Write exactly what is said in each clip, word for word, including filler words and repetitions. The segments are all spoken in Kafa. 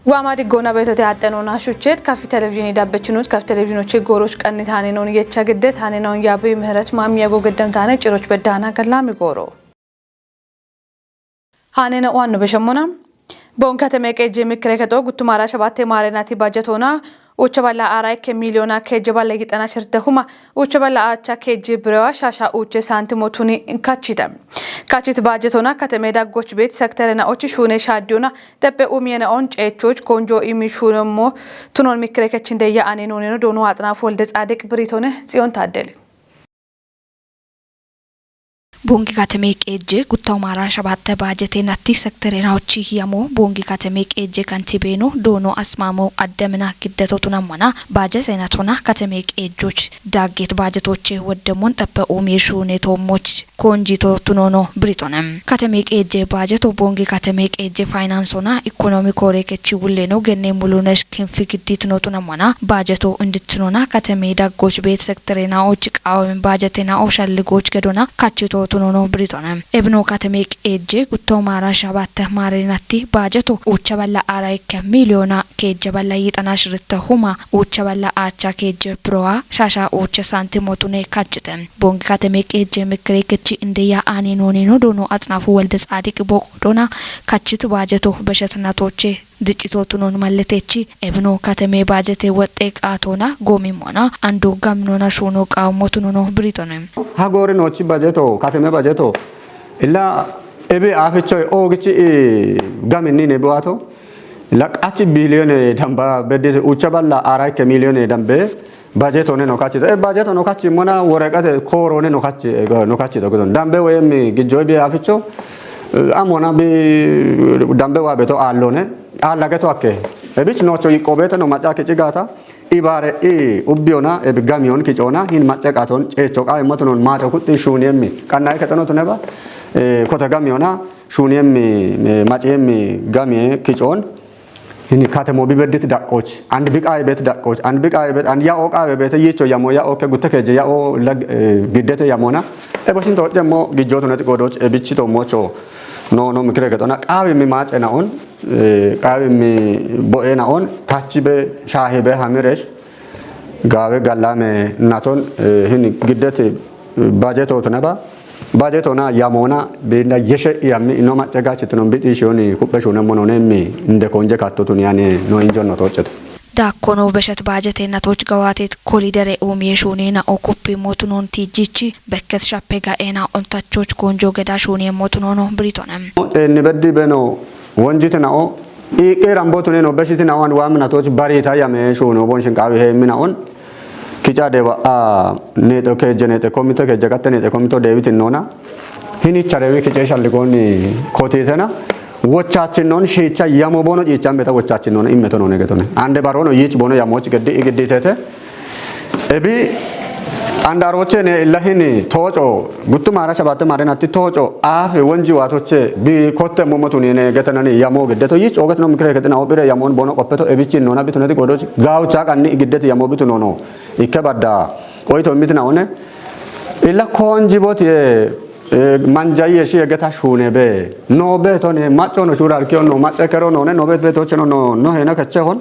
Waama diggoona beetote axxenoona shucceet kafi televizhiini dabbechinut kafi televizhiinochi gooroch qannitaanenoon yecha giddet aanenoon yaabi ምህረት ማሚያጎ ገደምታነ ጭሮች በዳና ገላሚ gooro. Haanena waanno beshemmona. Boon kateme qeejje mikkire kexo guttumaara shabatte maarenati baajetoona ucha balla aara ikke miiliyoona keejje balla yixena shirte huma ucha balla aacha keejje birewa shaasha uche saantimo tuni kachite. Kachit baajetoona kateme daggoch beet sekterena ochi shuune shaaddiyoona teppe umiyenaon ceechoch konjo imi shuunemmo tunon mikkire kechin deyya ane nuuneno doono Axinaafu Wolde Tsaadiq Biriitone Tsiyoon Taaddeli. Boongi kateme qeejje guttawu maara shabatte baajete natti sektere naochi yamo boongi kateme qeejje kantibeeno doono asmaamo addemina giddeto tunammona baajete natona kateme qeejjoch daaggeet baajetoche woddemmon xeppe umiye shuune toommoch konjito tunono Biriitone. Kateme qeejje baajeto boongi kateme qeejje faayinaansona ikonomi koore kechi wulleno genne mulunesh kinfi gidditino tunammona baajeto indittinona kateme daggoch beet sektere naoch qaawem baajete nao shalligoch gedona kachito tunono Biriitone. Ebino kateme qeejje gutto maara shabatte maarenatti baajeto ucha balla aara ikke miiliyoona keejje balla yixena shirte huma ucha balla aacha keejje birowa shaasha uche saantimo tune kachite. Boongi kateme qeejje mikkire kechi indeya ane nuuneno doono Axinaafu Wolde Tsaadiq boqodona kachit baajeto beshetnatoche diccito tunon malletechi ebino kateme baajete woxxe qaatoona goomimmona ando gaminona shuuno qaawammo tunono Biriitone. Hagoore noochi bajeto, kateme bajeto. Illa ebi aaficho oogichi i gaminni ne biwaato. Illa qachi biiliyoone damba beddise ucha balla aara ikke miiliyoone dambe bajeto ne no kachito. E bajeto no kachimmona woreqate kooroone no kachi, no kachito gidon. Dambe woyemmi gijjo ebi aaficho, eh, amona bi dambe waa beto aallone. Aalla geto akke. Ebich noocho yiqqo beete no macca kichi gaata. Ibaare i ubbiyona ebi gamiyon kicoona hin macca qaaton ceecho qaawe matunon maaco kuxxi shuuniyemmi. Qannayi kexeno tuneba, eh, kote gamiyona shuuniyemmi, eh, maciyemmi gamiye kicoon. Hin katemo bi beddit daqqoch. And bi qaawe beet daqqoch. And bi qaawe beet. And ya'o qaawe beete yicho yamo ya'o ke gutte keje ya'o lag, eh, giddete yamona. Ebo shin to'jemmo gijjo tuneti qoodoch ebichi toommocho. No, no mikire kexona. Qaawe mi maace naon. Eh, qaawe mi bo'e naon. Tachi be shaahi be hamiresh. Gaawe gallame naton, eh, hin giddete, eh, bajeto tuneba. Bajetona yamona biinda yeshe yammi ino macca gachi tunon biti shioni kuppe shuunemmo none mi inde konje katto tuni ane no injon no tochete. Daakkono beshet baajete natoch gawaatet kolidere umiye shuune na'o kuppi motunon tijjichi bekket shappe ga'e na'on tachoch konjo geda shuune motunono Biriitone. Xeenni beddi beno wonjite na'o iiqqe rambo tune no beshiti na'o and waami natoch bariita yame shuuno bon shinqaawi heemmi na'on kica dewa a neexo keejje neexe komito keejje qatte neexe komito deewitin noona. Hinicharewi kice shalligoonni kotiitena wochaachinnoon shiicha yamo bono ciichan beta wochaachinnoon immeto noone getone. Ande barono yiich bono yamoch geddi igidditete. Ebi andaroche ne illa hini tooco guttu maara shabatte marenatti tooco aafe wonji waatoche bi kotte momo tunine getenani yamo geddeto yiich oget no mikire getina obire yamon bono qoppeto ebichi nona bituneti godoch gaawcha qanni igiddeti yamo bitu nono. Ikke badda oyto mitina one. Illa konji boti e, e, manjayi yeshi egeta shuune be. No be tone macco no shura arkiyo no macce kero no ne no be be toche no no no hena kache hon.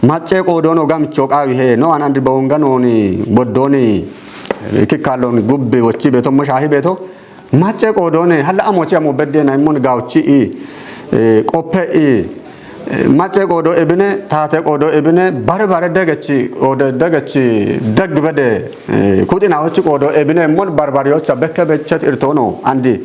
Macce qodo no gamcho qawi he no anandi bonga no ni boddoni. E, kikkallon gubbe wochi be to mo shahi be to. Macce qodo ne halla amochi amo bedde na imon gawchi i. E, qoppe i. Macce qoodo ebine, taate qoodo ebine, bare bare degechi qoodo degechi deg bede, eh, kudinaochi qoodo ebine mon barbariyocha bekke bechet irtono andi.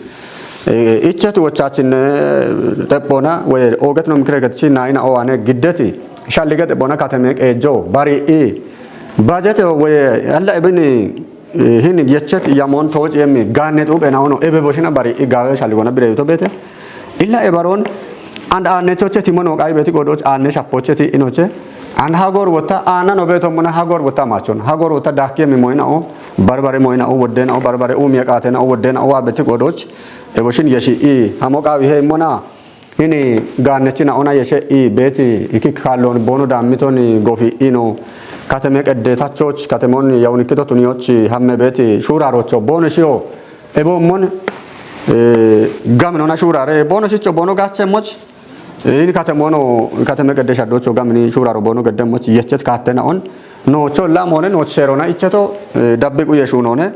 Eh, ichet wochachinne, eh, tebbona we oget no mikire getchi naina owane giddeti. Shallige tebbona kateme qeejo bari i. Bajete we alla ebini Eh, hin yechet yamon tooc yemmi gaanne xuuphe na ono ebe boshina bari i gaawe shaligona bire yuto beete. Illa e baroon and aanne choche timono qai beeti qoodoch aanne shappocheti inoche. And hagor wotta aanna no beeto mona hagor wotta machon. Hagor wotta daakki yemmi moyna o barbare moyna o wodde na o barbare uumiya qaate na o wodde na o waa beeti qoodoch. E boshin yeshi i hamo qaawi he mona. Hini gaannechi na ona yeshe i beeti iki kaalloon boono daammiton gofi ino kateme qeddeetachoch katemon yawunikkito tuniyoch hamme beeti shuuraarocho boono shiyo eboommon, eh, gaminona shuuraare boono shicho boono gaacheemmoch Ini katemono, kateme gedde shaddocho gamini shura robono gedde moch yechet katena on. No cholla mone no cherona icheto, eh, dabbi kuye shunone.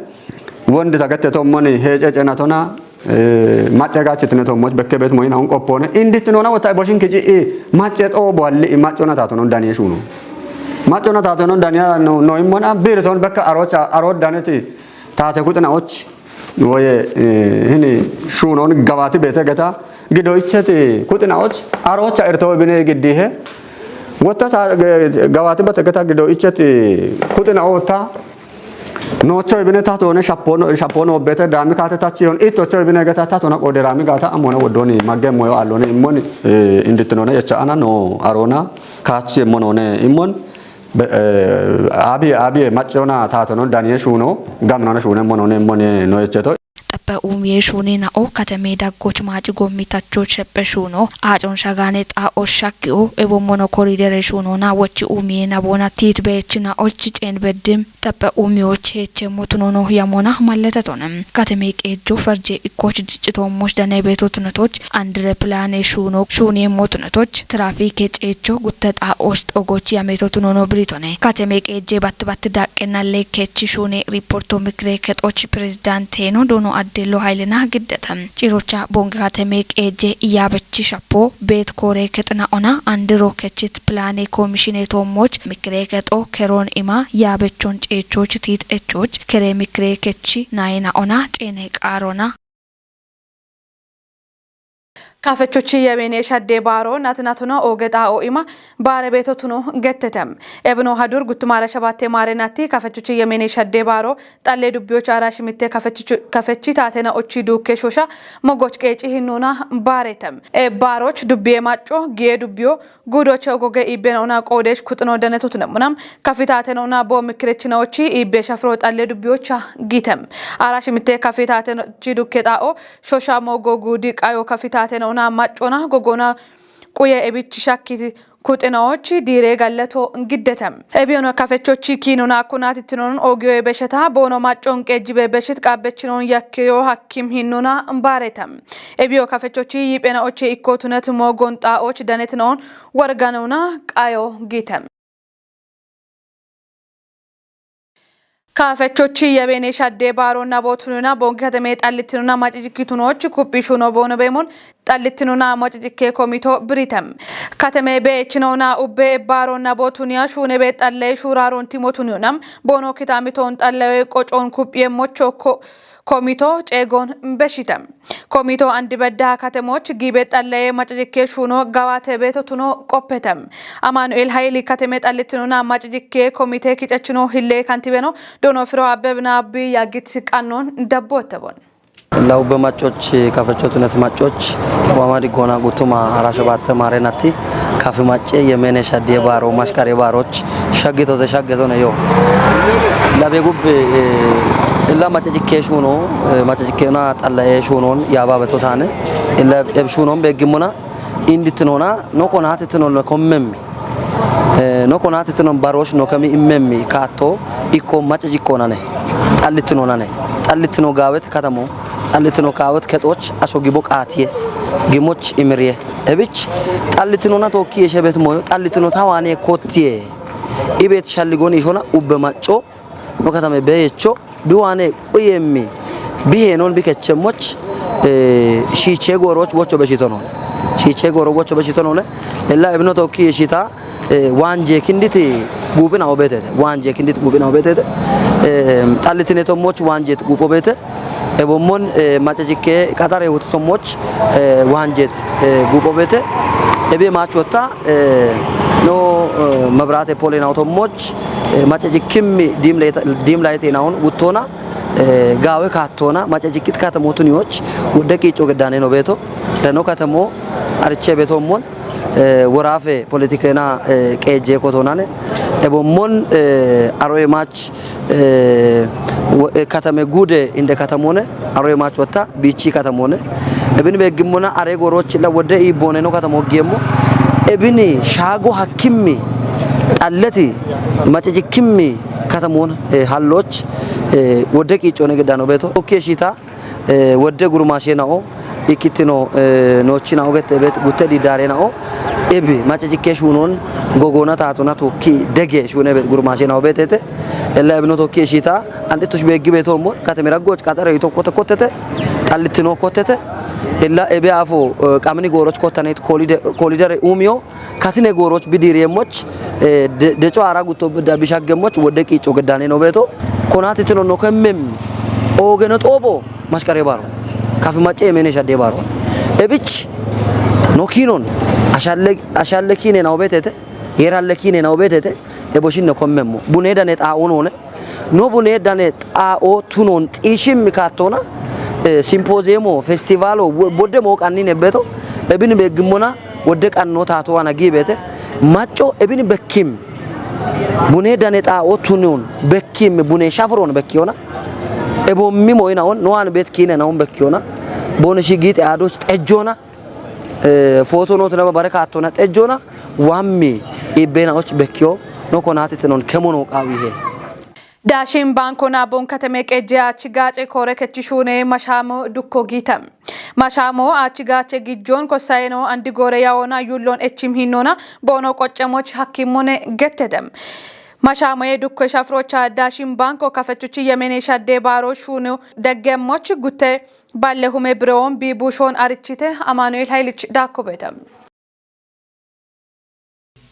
Wondi tagette to moni hece cenatona, eh, macca gachitine to moch bekke bet moyina on qoppone. Indit nona wota boshin kiji i macce to boalli i maccona tatono daniye shuno. Maccona tatono daniya no, no immona birton bekka arocha, aro daneti tate kutena och. Woye, eh, hini shunon gawati bete geta gido icheti kutena och, arocha erto bine giddihe. Wota ta, ge-, gawati bete geta gido icheti kutena ota. Nocho ibine tatone shapono, shapono bete dami kate tachiyon. Ito cho ibine geta tatona kode rami gata amona wodoni magge moyo allone immon, eh, inditinone yecha ana no arona kachi monone immon. Be, eh, abi, abi, maccona tatono daniye shuno, gamnona shune monone mone no echeto. Xaphe umiye shuni na'o kateme daggoch maaci gommi tacho shepphe shuno, acon shagane xa oshakki'o, ebo mono koridere shunona wochi umiye nabona tit bechi na'ochi cen beddim, xaphe umiyoch heche motunono yamona malletetone. Kateme qeejjo ferje ikkoch diccitoommoch dane beetotunotoch, andire plane shuno, shuni motunotoch, trafike ceecho gutte xa osh xogoch yametotunono biritone. Kateme qeejje batt batt daqqenna leekkechi shuni riporto mikire kexoch pirezidaanteno doono addello hayilena giddete. Cirocha bonge kateme qeejje iyaabechi shappo beet koore kexina ona andiro kechit plane komishine toommoch mikire kexo keroon ima yaabechon ceechoch tiit echoch kere mikire kechi nayina ona ceene qaarona. Kafechochi yemene shadde baaro natinatuna oge xaa'o ima baare beetotuno gettetem. Ebino hadur guttumara shabatte maare natti kafechochi yemene shadde baaro xalle dubbiyoch ara shimitte kafechi taatena ochi duukke shosha mogoch qeeci hinnuna baaretem. E baaroch dubbiye macco giye dubbiyo guudoche ogoge iibbena una qoodeesh kuxino danetotunemuna kafitaatena una boo mikkirechina'ochi iibbe shafiro xalle dubbiyocha gitem. Ara shimitte kafitaatenochi dukke xaa'o shosha mogo guudi qayo kafitaatena una maccona gogona quye ebichi shakkiti kuxinaochi diire gallato giddetem. Ebiyona kafechochi kiinona kunatittinon ogiyoye besheta boono maccon qeejjibe beshit qaabbechinon yakkiyo hakkim hinnuna baaretem. Ebiyo kafechochi yiphena oche ikko tunet mo gonxa och danet noon warganona qayo gitem. Kafechochi yebene shadde baaro nabo tununa bongi kateme xallitinuna macijikkitunoch kuphi shuno boono beemon xallitinuna macijikke komito biritem. Kateme beechinona ubbe baaro nabo tuniya shuune be xalle shuraaron timotuniyonam boono kitamiton xalle qocoon kuphiye mochokko komito ceegon beshitem. Komito andi bedda katemoch giibe xallaye macajikke shuno gawate beetotuno qoppetem. Amanu'el Hayili kateme xallitinona macajikke komite kicechino hille kantibeno doono firo abbebina bi yaggit qannon dabbottebon. Lawubbe maccoch kafechotunet maccoch wama diggoona guttuma harasho baatte maarenatti kafi macce yemene shaddiye baaro mashkare baaroch shaggitote shaggetone yo. Labe gubbe illa macca cikke shuuno macca cikkena xallaye shuunon yaaba beto taane illa eb shuunon beeggimuna indittinona no qonaatittinonna kommemmi no qonaatittinon baroosh no kami immemmi kaatto ikko macca cikkonane xallittinonane xallittino gaawet katamo xallittino kaawet kexooch asho gibo qaatiye gimoch imiriye ebich xallittino na tookki yeshebet moyo xallittino tawaane kottiye ibet shalligon ishona ubbe macco no katame beyecho biwaane quyemmi bihenon bikechemmoch shiiche gooroch wocho beshitonone shiiche gooro wocho beshitonone ella ebino tookki yeshita waanje kinditi guuphina obetete waanje kinditi guuphina obetete xallitine tommoch waanjet guupho beete ebommon macacikke qaxare huti tommoch waanjet guupho beete ebi maach wotta no mebiraate poolinawo tommoch macacikkim diim layite inawon wuttoona gaawe kaattoona macacikkit katamotuniyoch wodde qiicco geddaane no beeto dano katamo ariche beetommon woraafe politikena qeejjee kotoonane ebommon aroye maach katame guude inde katamone aroye maach wotta biichi katamone ebin beeggimmona are goorochilla wodde iibbooneno katamo giyemmo ebini shaago hakkimmi xalleti macecikkimmi katamoon halloch wodde qiiccoone giddano beeto okkiye shiita wodde gurumaashe na'o Ikkitino, eh, noochina ogette bet gutte diddare nao. Ebi macacikke shunon gogona tatona tokki dege shune bet gurmashe nao betete. Ella ebino tokki eshita. Andi tush beggi beto mo katemera goch katare ito kote kotete. Xallitino kotete. Ella ebe afo, eh, qamni goroch kotanet kolide-, kolidere umio. Katine goroch bidire moch, eh, de, deco ara gutto da bishagge moch wodde qico gedane no beto. Konati tino no kemmem. Ogeno xobo mashkare baro. Kafi macce emene shadde baro. Ebich no kinon ashalle, ashalle kine na obetete. Yeralle kine na obetete. Eboshin no kemmem. Bune dane ta onone. No bune dane xa'o tunon xishim kattona, eh, simpoziyeemo, festivalo, wo-, bodde mo qannine beto, ebin beggimona, wodde qanno tato wana gibete, macco ebin bekkim, bune dane xa'o tunon bekkim, bune shafron bekkiona, ebommi mo ina on, no an bet kine na on bekkiona, bone shigite adoch xejjona, eh, foto not na bare kattona xejjona, wammi ibena och bekkiyo, no konati tenon kemono qawihe. Daashin Baanko Naaboon Katame Qeejjee Aachi Gaace Koore Kechishuune Mashaamo Dukko Giita. Mashaamo Aachi Gaace Gijjoon Kossayeno Andi Goore Yawoona Yulloon Echim Hinnoona Boono Qoccemoch Hakkimmone Gettete. Mashaamoye Dukko Shafrocha Daashin Baanko Kafechuchi Yemene Shadde Baaro Shuuno Deggemmoch Gutte Balle Hume Biroon Biibuushoon Arichite Amaanu'eel Hayilich Daakkobete.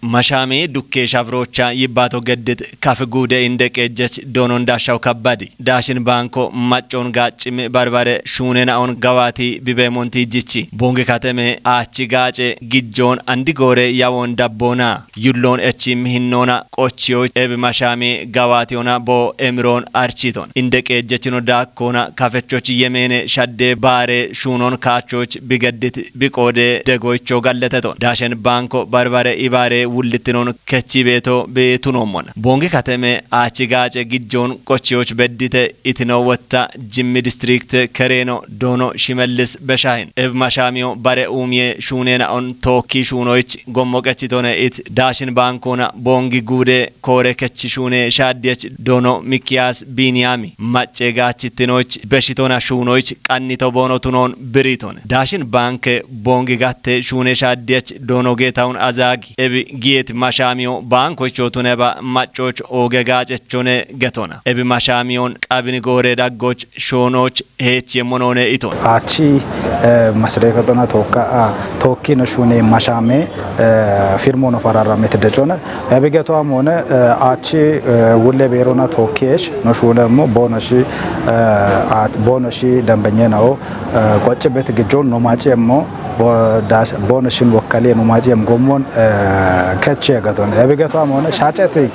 Mashaamee dukkee shafiroocha yibbaato geddit kafi guude inde qeejjech doonon daashaw kabbadi. Daashin baanko maccoon gaaccimi barbare shuune naon gawaati bibeemonti ijjichi. Boongi kateme aachi gaace gijjoon andi goore yawoon dabboona. Yulloon echiim hinnoona qochiyo ebi mashaamee gawaatiyona boo emiroon archiiton. Inde qeejjechino daakkoona kafechochi yemeene shaddee baare shuunon kaachoch bigeddit biqoode degoicho galleteton. Daashen baanko barbare ibaare wullittinon kechi beeto beetunoommon. Boongi kateme aachi gaace gijjoon qochiyoch beddite itino wotta Jimmi district kereeno doono Shimellis Beshahin. Eb mashaamiyo bare uumiye shuuneena'on tookkii shuunoich gommo qechitone it Daashin baankoona boongi guude koore kechi shuune shaaddiyech doono Mikiyaas Biiniyaami. Macce gaachittinoich beshitona shuunoich qannito boono tunoon biriitone. Daashin baanke boongi gatte shuune shaaddiyech doono Geetawun Azaagi. Ebi giyet mashaamiyo baankoicho tuneba maccoch ooge gaacechone getona. Ebi mashaamiyon qabini goore daggoch shoonooch heechi yemmonoone iton. Aachi, eh, masreekatona tookka, a, tookkino shuune mashaame, eh, firmono fararramete decona. Ebi geto amone, eh, aachi, eh, wulle beerona tookkeesh no shuunemmo boonoshi, eh, at-, boonoshi dembenye nao, eh, qocci bet gijjon no maciemmo, bo-, dash-, boonoshin wokkaliye no maciem gommon, eh, kechi egaton. Ebi geto amone shaaceti,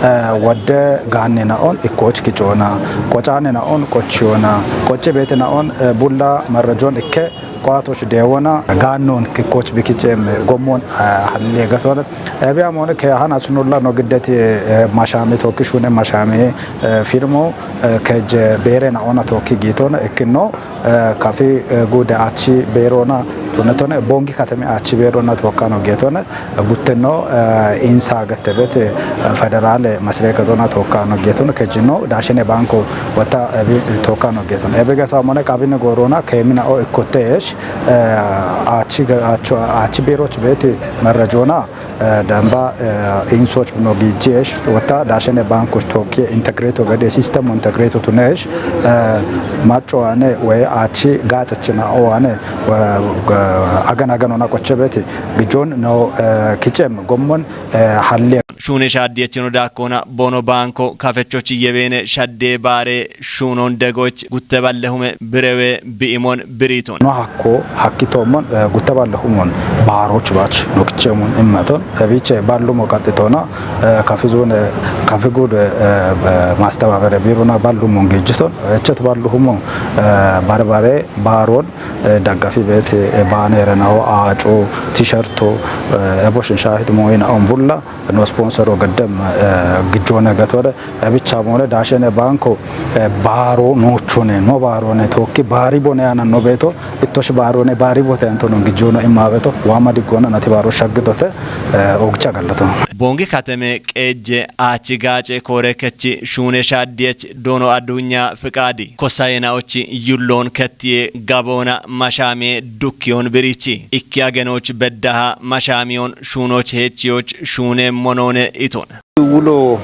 eh, wodde gaanne naon ikkoch kicoona, qocaane naon qochiyoona, qocci beete naon, eh, bulla marrajon ikke qoatoch deewona, gaannon kikkoch bikicem gommon, eh, halle gaton. Ebi amone ke hanach nulla no giddeti, eh, mashaami tookki shuune mashaami, eh, firmo, eh, kej beere naona tookki giitona ikkinno, eh, kafi, eh, guude aachi beerona tunetone, boongi kateme aachi beerona tookkano geetone, guttenno, eh, insa gattebete, eh, federaale masreekatona tookkano geetone, kejino Daashine Baanko wotta ebi tookkano geetone. Ebi geto amone qabine goorona keeminao ikkoteesh, eh, aachi ga-, aacho-, aachi beeroch beeti merrejona, eh, damba, eh, insoch no giijeesh, wotta Daashine Baankoch tookkiye integreeto gede sistemo integreeto tuneesh, eh, macco ane woy aachi gaacechina o ane, eh, agan aganona qochebeti gijjon no, eh, kicem gommon, eh, halle. Shuune shaaddiyechino daakkoona boono baanko kafechochi yebeene shaddee baare shuunon degoch gutte balle hume birewe bi'imon biriiton. No hakko hakkitoommon, eh, gutte balle humon baaroch baach no kicheemon immaton. Ebiche ballumo qaxxitoona, eh, kafi zuune, kafi guude, eh, eh, maastebabere biirona ballumon giijjiton. Echet ballu humon, eh, barbare baaron, eh, daggafi beet, eh, baanere nao, aaco, tisherto, eh, eboshin shaahid mooyina on bulla no sponsoro geddem, eh, gijjoone getode. Ebicha moone Daashene Baanko, eh, baaro noochone, no baarone tookki baari bone aana no beeto, ittosh baarone baari bote antono gijjoona imma beeto, waama diggoona nati baaro shaggidote, eh, Ogicha gallatoo. Boongi kateme qeejje aachi gaace koore kechi shuune shaaddiyechi doono addunya fiqaadi. Kosayenaochi yulloon kettiye gaboona mashaamiye dukkiyoon birichi. Ikki agenoochi beddaha mashaamiyoon shuunoochi heechiyochi shuune monoone itoon. Wulo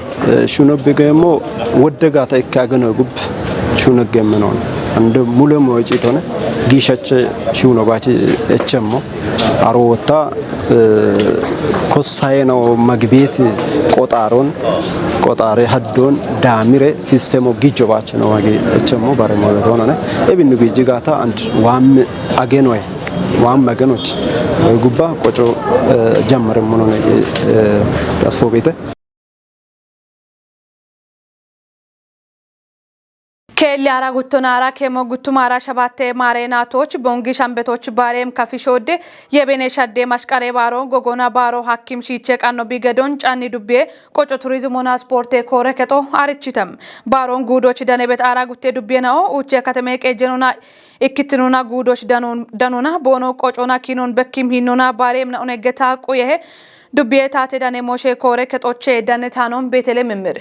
shuno bigeemo wodde gaata ikki ageno gub shuno geemenoon. Ande mule mooci itone giishache shuno baachi echemmo. Aroota kossayeno magibiti qoxaaroon qoxaare haddoon daamire sistemo gijjo baachino magi echemmo bare mooyetoonone. Ebinnu gijji gaata and waam agenoe waam agenoch gubba qoco jammare monone tasfo beete. Keelli ara guttonara kemo guttumara shabatte maare naatoch bongi shambetoch baareem kafi shoodde yebene shadde mashqare baaro gogona baaro hakkim shiiche qanno bigedon canni dubbiye qoco turizimona sporte koore kexo arichitem. Baaron guudoch danebet ara gutte dubbiye nao uche katame qejenona ikkitinona guudoch danun danuna boono qocona kinon bekkim hinnona baareem naone geta quyehe dubbiye taate dane moshe koore kexoche dane taanon Betele mimmir.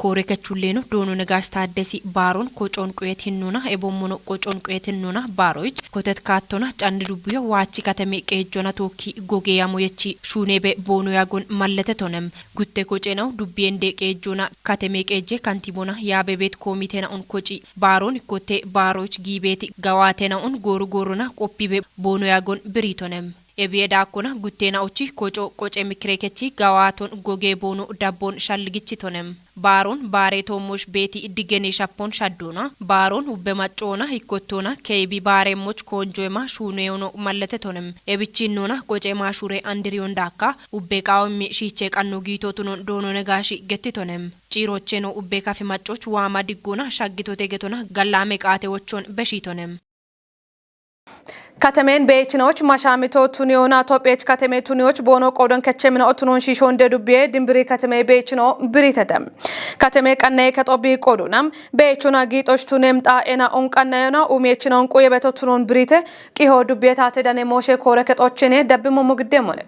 Koore kechulleeno doono Negaash Taaddesi baaroon kocoon quyeetinnona ebommono qocoon quyeetinnona baaroyich kotet kaattona candi dubbuyo waachi kateme qeejjona tookki gogeeyamo yechi shuuneebe boono yagon mallete tonem. Gutte kocenau dubbiyende qeejjona kateme qeejje kantibona yaabebeet koomitena'un koci baaroon ikkotte baaroyich giibeeti gawaatena'un gooru goorona qoppibe boono yagon biriitonem. Ebiye daakkona gutteena ochi koco qoce mikirekechi gawaaton goge boono dabbon shalligichi tonem. Baaron baare toommosh beeti digene shappon shaddoona. Baaron ubbe maccoona hikkottoona keebi baareemmoch koonjoema shuuneyono mallete tonem. Ebichinnoona qoce maashure andiriyon daakka ubbe qaawimmi shiiche qanno giitotunon doono negaashi getti tonem. Ciirocheno ubbe kafi maccoch waama diggoona shaggitote getona gallaame qaate wochon beshi tonem. Katemen beechinoch mashamito tuniyoona Topheech kateme tuniyoch boono qoodon kechemino otunon shiishonde dubbiye dimbiri kateme beechino biritete. Kateme qannaye kexobi qoodunam beechona giixoch tunem xaa'ena on qannayona umiyechinon quyebeto tunon birite qiho dubbiye taate dane mooshe koore kexochene dabbi mommo giddemone.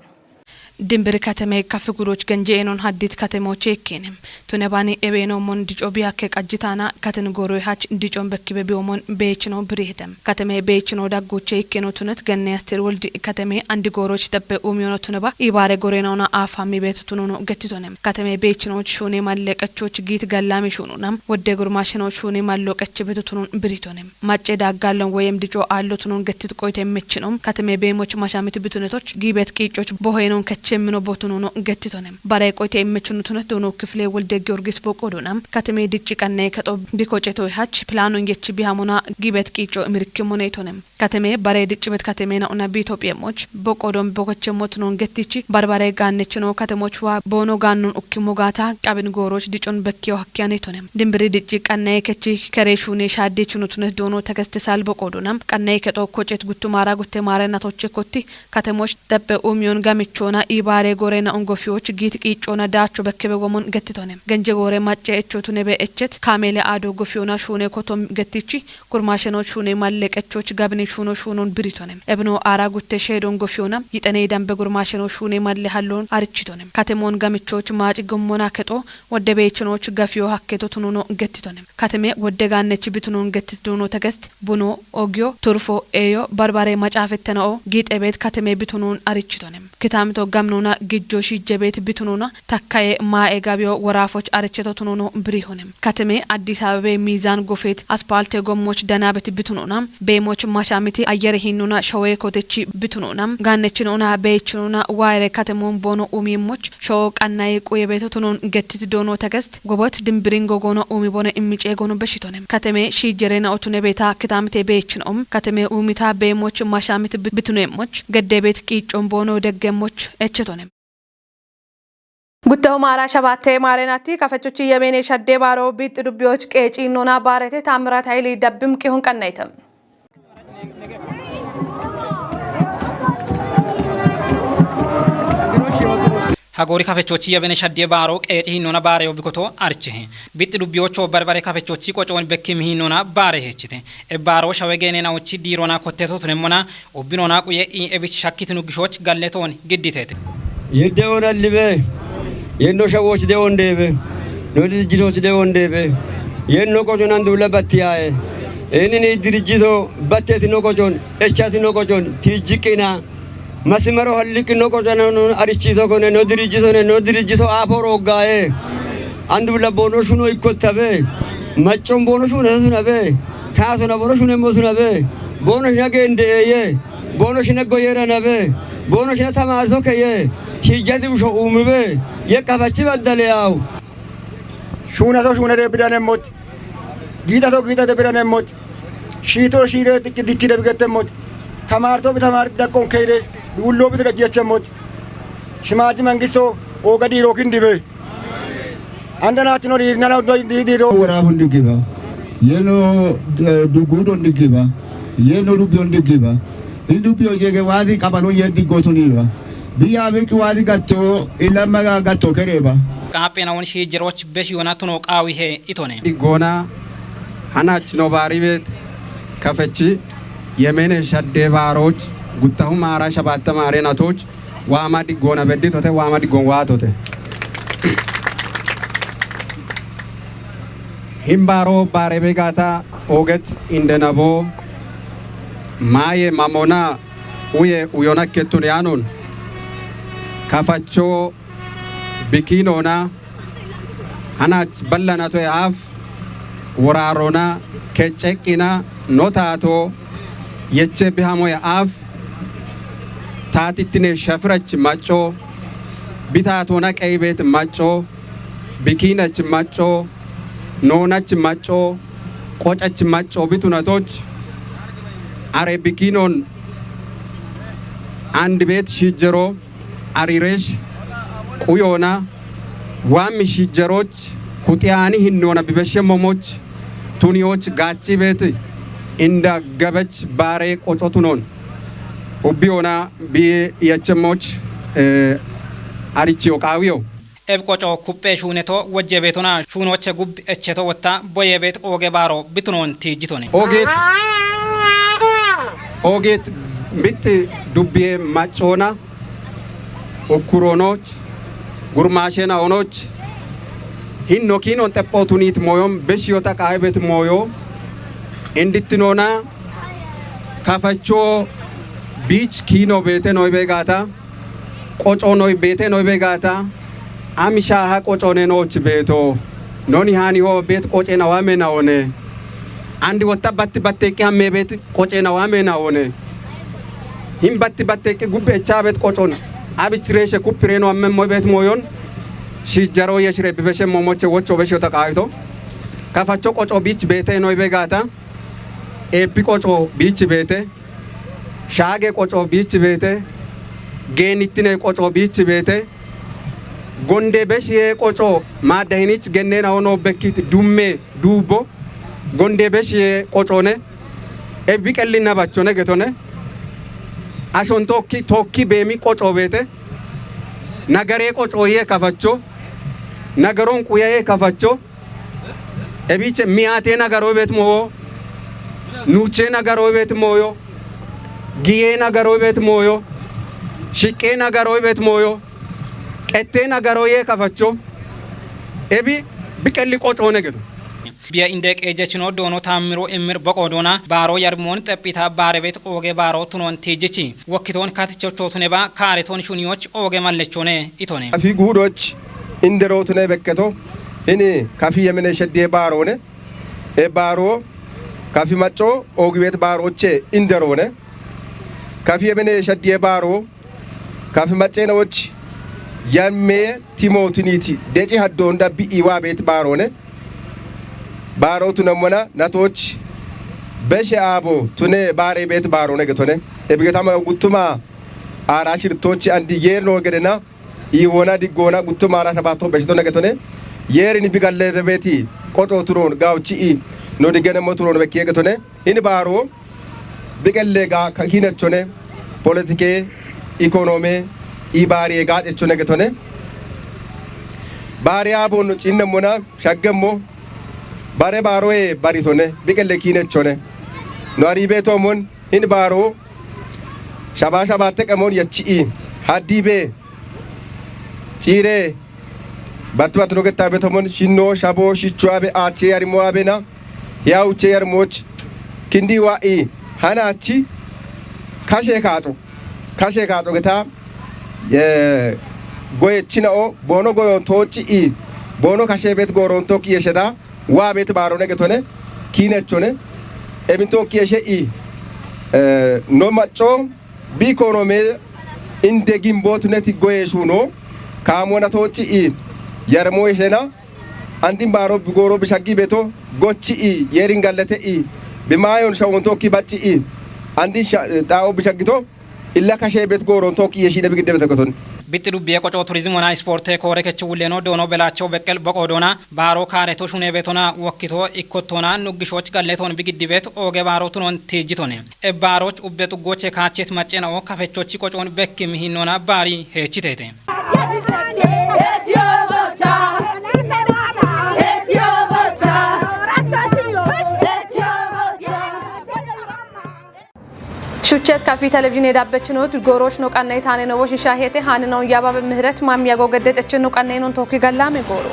Dimbir kateme kafi guroch genje enon haddit katemoche ekkene. Tune bani ebeno mon dico biyakke qajjitana katen goroy hach dicon bekkibe biomon beechino birihetem. Kateme beechino daggoche ekkeno tunet genne astir woldi kateme andi goroch teppe umiono tuneba ibare gorenona afami beto tunono gettitonem. Kateme beechino shune malle qechoch giit gallami shununam wodde gurmasheno shune mallo qeche beto tunon biritonem. Macce daggallon woyem dico aallo tunon gettit qoyte meccinom. Kateme beemoch mashamit bitunetoch giibet qiicoch bohoyenon kechemino botunono gettitonem. Bare qoyte meccinutunet doono kifile wolde Giyorgis boqodonam. Kateme dicci qanne kexo bikoce toy hach pilanon yechi bihamona giibet qiico mirikimone itonem. Kateme bare diccibet katemena una bi Itophiyemoch boqodon bokochemo tunon gettichi barbare gaannechino katemoch wa boono gaannon ukkimo gaata qabin gooroch dicon bekkiyo hakkiyane tonem. Dimbiri dicci qannaye kechi kere shune shadde chunutunet doono tegeste salbo qoodonam. Qannaye kexo kocet guttumara gutte mare natoche kotti katemoch teppe umiyon gamichona ibare gorena ongofiyoch giit qiicona daacho bekkebe gomon gettitonem. Genje goore macce echo tunebe echet kamele ado gofiyona shune kotom gettichi gurmasheno shune malle qechoch gabini shuno shunon biritonem. Ebno ara gutte shedon gofiyona yixeney dambe gurmasheno shune malle hallon arichitonem. Katemon gamichoch maaci gommona kexo wodde beechinoch gafiyo hakketo tunono gettitonem. Kateme wodde gaannech bitunon gettit duno tegest buno, ogiyo, turfo, eyo, barbare macafettena'o, giixebet kateme bitunon arichitonem. Kitamito gamnona gijjo shiijjebet bitunona takkaye maa'e gabiyo woraafoch aricheto tunono birihonem. Kateme Addis Abebe miizan gofet aspalte gommoch danabet bitunona beemoch mashamiti ayyere hinnona showe kotechi bitunona gaannechinona beechinona waayere katemon boono umiyemoch sho'o qannaye quyebeto tunon gettit doono tegest gobot dimbiringo goono umi bone immice goono beshitonem. Kateme shiijjerena otunebeta kitamite beechinoom kateme umita beemoch mashamit bitunemoch geddebet qiiccon boono deggemoch echetonem. Gutteho maara shabatte maarenati kafechuchi yemene shadde baaro biixxi dubbiyoch qeecinnona baarete Taammirat Hayili dabbim qihun qannayte. Hagoori kafechochi yabene shaddiye baaro qeeci hinnoona baareyo bikoto arichehe. Bixxi dubbiyocho barbare kafechochi qocoon bekki mihinnoona baare heechite. E baaro shawe geeneenawochi diiroona kotteto tunemmona ubbinoona quye i ebich shakkitinu gishoch galletoon gidditete. Yeddewoon allibe, yenno shawoch dewoon deebe, no dirijjitoch dewoon deebe, yenno qoconan duula battiyaye. Enini dirijjito battetino qocon, echatino qocon, tiijjiqqina, masimaro halliqqi no qoconan arichito kone, no dirijjitone, no dirijjito aafo rooggaye. Andu labbono shuno ikkottabe, maccon bono shune sunabe, taasona bono shunemmo sunabe, bono shina gendeeye, bono shina goyera nabe, bono shina tamaso keye, shijjati busho umibe, ye kafachi baddale yaw. Shuunaso shuunere bidanemmot, giitaso giitate bidanemmot, shiito shiire dichchide bigettemmot, tamaarto bi tamaarti daqqon keyire duullo bi tudajjechemmot, shimaaji mangisto ooga diiro kindibe. Andanaachino diirnana diiro. Woraabun diggiba. Yeno, eh, dugguudon diggiba. Yeno dubbiyon diggiba. In dubbiyo jeege waadi qabalon yeddi gotuniba. Biya beqi waadi gatto, ilamma ga gatto kereba. Qaapheena won shiijjeroch besh yoona tuno qaawihe itone. Diggoona hanach no baari beet kafechi yemene shadde baaroch guttahu maara shabatta maare natoch waama diggoona bedditote, waama diggoon waatote. Hin baaro baare begaata ooget indenabo maaye mamona uye uyona kettun yaanon kafacho bikiinoona hanach ballanato aaf woraarona kecceqqina no taato yeche bihamo aaf taatittine shafirach macco bitaatona qeybet macco bikiinach macco noonach macco qocach macco bitunatoch are bikiinon and beet shiijjero ariresh quyoona waammi shiijjeroch kuxiyaani hinnoona bibeshshemmomoch tuniyoch gaachi beet inda gabech baare qoco tunoon ubbiyoona bi yechemmoch, eh, arichiyo qaawiyo. Eb qoco kupphe shuuneto wojje beetona shuunoche gub echeto wotta boye beet ooge baaro bitunoon tiijjitone. Oogeet, oogeet mitti dubbiye maccoona ukkuroonoch, gurmaasheenawonoch, hinno kiinon xepho tuniit mooyon beshiyota qaayibet mooyo, indittinoona kafacho biich kiino beete noy beegaata, qoco noy beete noy beegaata, ami shaaha qocone nooch beeto, noni haani hoo beet qoce nawa me nawone, andi wotta batti batteeqqi hammee beet qoce nawa me nawone. Hin batti batteeqqi gubbe echaa beet qocon abichireeshe kuppireeno ammemmo beet mooyon shiijjaro yeshire bibeshemmo moche wocho beshiyota qaayito. Kafacho qoco biich beete noy beegaata, eebbi qoco biich beete, shaage qoco biich beete, geenittine qoco biich beete, gonde beshiye qoco maaddahinich genneenawo noo bekkit dumme duubbo, gonde beshiye qocone, e biqellinna bachone getone, ashon tookki, tookki beemi qoco beete, nagaree qoco yee kafacho, nagaron quya yee kafacho, ebiche miyaatee nagaroy beet mooyo, nuuchee nagaroy beet mooyo, giyee nagaroy beet mooyo, shiqqee nagaroy beet mooyo, qettee nagaroy yee kafacho, ebi biqelli qocoone geto. Biya inde qeejechino doono Taammiro Immir boqo doona baaro yarmoon xephita baare beet ooge baaro tunoon tiijjichi. Wokkitoon katichochootuneba kaaretoon shuniyoch ooge mallechoone itone. Afi guudoch inderootune bekketo, hini kafi yemene sheddiye baaroone, e baaro kafi macco oogibeet baarooche inderoone, kafi yemene sheddiye baaro kafi macceenowoch yammee timootiniiti deci haddoon dabbi iwaa beet baaroone, baaroo tunammona natooch beshe aabo tune baaree beet baaroone getone, ebigetama guttuma aara shirtoochi andi yeerino gedena, iwona diggoona guttuma aara shabaatto beshitone getone, yeerini bigalleete beeti qoco turoon gaawchi'i no diggenemmo turoon bekkiye getone, hini baaro biqelleega ka hinechone, politike, ikonome, ibaariye gaacechone getone, Baariya boonno ciinnemmona shaggemmo bare baaroye baritone biqelle kiinechone. No ariibeetoomon hin baaro shabaa shabaatte qemoon yachi'i haddii bee ciire batti batti no gettaabeetomon shinnoo shaboo shichuwaabe aachee yarimmowaabena hiyawuchee yarimmoch kindii wa'i hanaachi kashee kaaxo kashee kaaxo getaa goyechina'o boono goyoon toochi'i boono kashee beet gooroon tokki yesheda waa beet baaroone getone kiinechone ebin tokki yeshe'i no maccoo bi ikonoomee inde gimbootuneti goyeeshuuno kaamoona toochi'i yarmoo yeshena andin baaro gooro bishaggi beto gochi'i yeerin gallete'i bimaayoon shawon tokki bacci'i andin xaa'o bishaggito illa kashee bet gooroon tokki yeshii dhabi giddebe tokkoton. Bixxi dubbiye qoco turizimona isporte koore kechi wulleno doono belaacho beqqel boqo doona baaro kaareto shune betona wokkito ikkottona nuggishoch galleton bigiddi bet ooge baaro tunon tiijjitone. E baaroch ubbe xuggoche kaachet maccena'o kafechochi qocoon bekki mihinnona baari heechiteete. Shuchet kafi televizhiine dabbechino gooroch no qannay taane no woshisha heete haane no yababe mihret maam yago geddechino qannay non tokki gallame gooro.